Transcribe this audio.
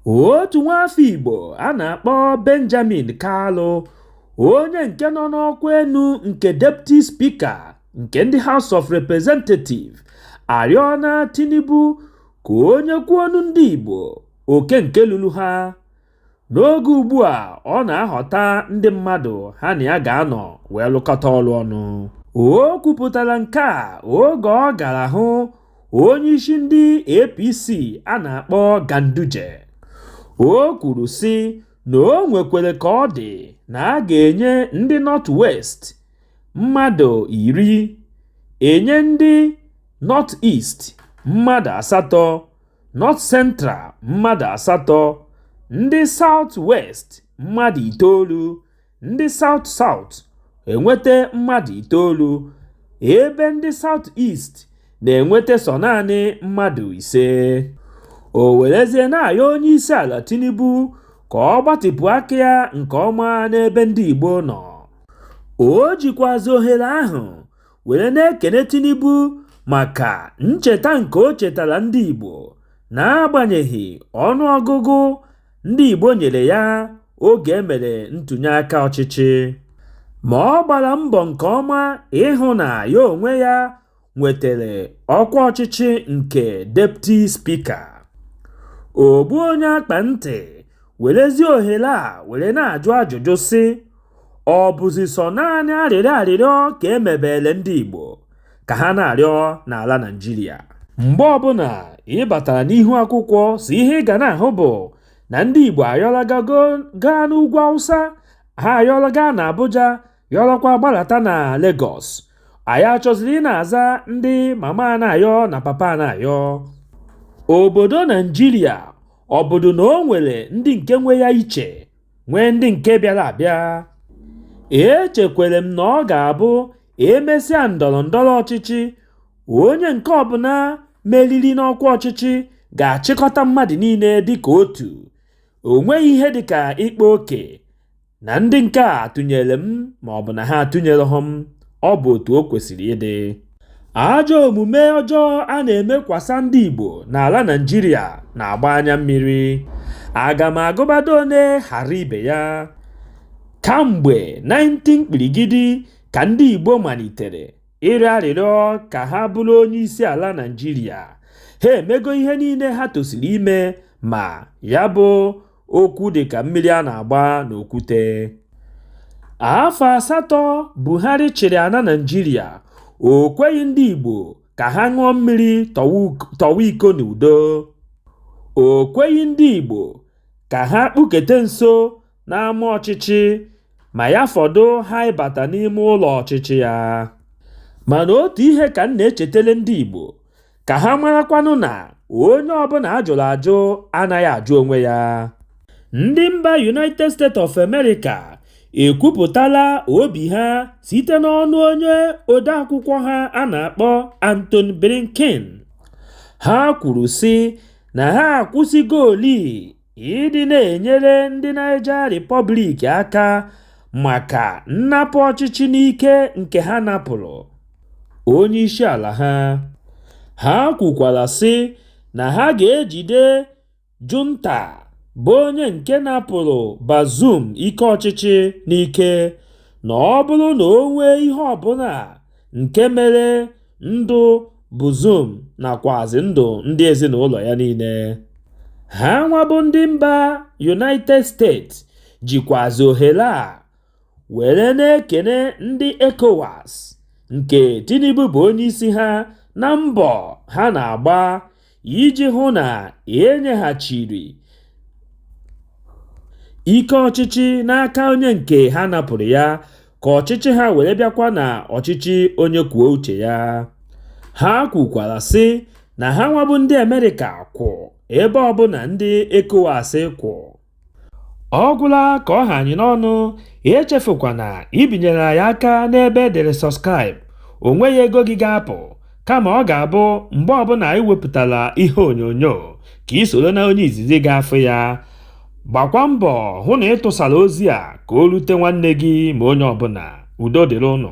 Otu nwaafọ Igbo a na-akpọ Benjamin Kalu, onye nke nọ n'ọkwa enu nke Deputy Speaker nke ndị House of Representatives, arịọna Tinubu ka o nyekwuonu ndị Igbo oke nke lulu ha. N'oge ugbu a ọ na-ahọta ndị mmadụ ha na ya ga-anọ wee lụkọta ọrụ ọnụ. O kwupụtara nke a oge ọ gara hụ onyeisi ndị APC a na-akpọ Ganduje. O kwuru sị na o nwekwere ka ọ dị na a ga-enye ndị North West mmadụ 10, enye ndị North East mmadụ 8, North Central mmadụ 8, ndị South West mmadụ 9, ndị South South enweta mmadụ 9, ebe ndị South East na-enweta sọ naanị mmadụ 5. O werezie na-ayọ onye isi ala Tinubu ka ọ gbatịpụ aka ya nke ọma n'ebe ndị Igbo nọ. O jikwazi ohere ahụ were na-ekene Tinubu maka ncheta nke o chetara ndị Igbo n'agbanyeghị ọnụọgụgụ ndị Igbo nyere ya oge e mere ntụnyeaka ọchịchị. Ma ọ gbara mbọ nke ọma ịhụ na ya onwe ya nwetere ọkwa ọchịchị nke Deputy Speaker. Ogbu onye akpa ntị werezie ohere a were na-ajụ ajụjụ sị, ọ bụzi sọ naanị arịrịọ arịrịọ ka e mebele ndị Igbo ka ha na-arịọ n'ala Naịjirịa? Mgbe ọbụla ị batara n'ihu akwụkwọ, sọ ihe ị ga na-ahụ bụ na ndị Igbo ayọlagago gaa n'ugwu Awụsa, ha ayọla gaa na Abuja, yọrọkwa gbalata na Lagos. Anyị achọziri ị na-aza ndị mama na-ayọ na papa na-ayọ. Obodo Naịjirịa ọ bụdụ na o nwere ndị nke nwe ya iche, nwee ndị nke bịara abịa? Echekwere m na ọ ga-abụ emesịa ndọrọ ndọrọ ọchịchị, onye nke ọbụla meriri n'ọkwa ọchịchị ga-achịkọta mmadụ niile dịka otu. O nweghị ihe dịka ịkpa oke na ndị nke a tụnyere m ma ọ bụ na ha atụnyereghị m. Ọ bụ otu o kwesịrị ịdị. Ajọ omume ọjọọ a na-emekwasa ndị Igbo n'ala Naịjirịa na-agba anya mmiri. Aga m agụbado one ghara ibe ya. Kamgbe 19 kpirigidi ka ndị Igbo malitere ịrịọ arịrịọ ka ha bụrụ onye isi ala Naịjirịa. Ha emego ihe niile ha tosiri ime, ma ya bụ okwu dị ka mmiri a na-agba n'okwute. Afọ 8 Buhari chịrị ala Naịjirịa, o kweghị ndị Igbo ka ha ṅụọ mmiri tọwa iko n'udo. O kweghị ndị Igbo ka ha kpukete nso n'ama ọchịchị ma ya fọdụ ha ịbata n'ime ụlọ ọchịchị ya. Mana otu ihe ka m na-echetele ndị Igbo ka ha marakwanụ na onye ọbụla a jụrụ ajụ anaghị ajụ onwe ya. Ndị mba United States of America ekwupụtala obi ha site n'ọnụ onye odeakwụkwọ ha a na-akpọ Antony Blinken. Ha kwuru sị na ha akwụsịgoli ịdị na-enyere ndị Niger Republic aka maka nnapụ ọchịchị n'ike nke ha napụrụ onye isi ala ha. Ha kwukwara sị na ha ga-ejide junta bụ onye nke napụrụ Bazoum ike ọchịchị n'ike na ọ bụrụ na o nwee ihe ọbụla nke mere ndụ Bazoum nakwazi ndụ ndị ezinụlọ ya niile. Ha nwabụ ndị mba United States jikwazi ohere a were na-ekene ndị ECOWAS nke Tinubu bụ onye isi ha na mbọ ha na-agba iji hụ na enyeghachiri ike ọchịchị n'aka onye nke ha napụrụ ya ka ọchịchị ha were bịakwa na ọchịchị onye kwuo uche ya. Ha kwukwara sị na ha nwabụ ndị Amerịka kwụ ebe ọbụla ndị ECOWAS kwụ. Ọ gwụla ka ọ ha anyị n'ọnụ. Echefukwana ibinyere anyị aka n'ebe edere subscribe. O nweghị ego gị ga-apụ, kama ọ ga-abụ mgbe ọbụla anyị wepụtara ihe onyonyo ka ị soro na onye izizi ga-afụ ya. Gbakwa mbọ hụ na ị tụsara ozi a ka o rute nwanne gị ma onye ọbụla. Udo dịrị ụnụ.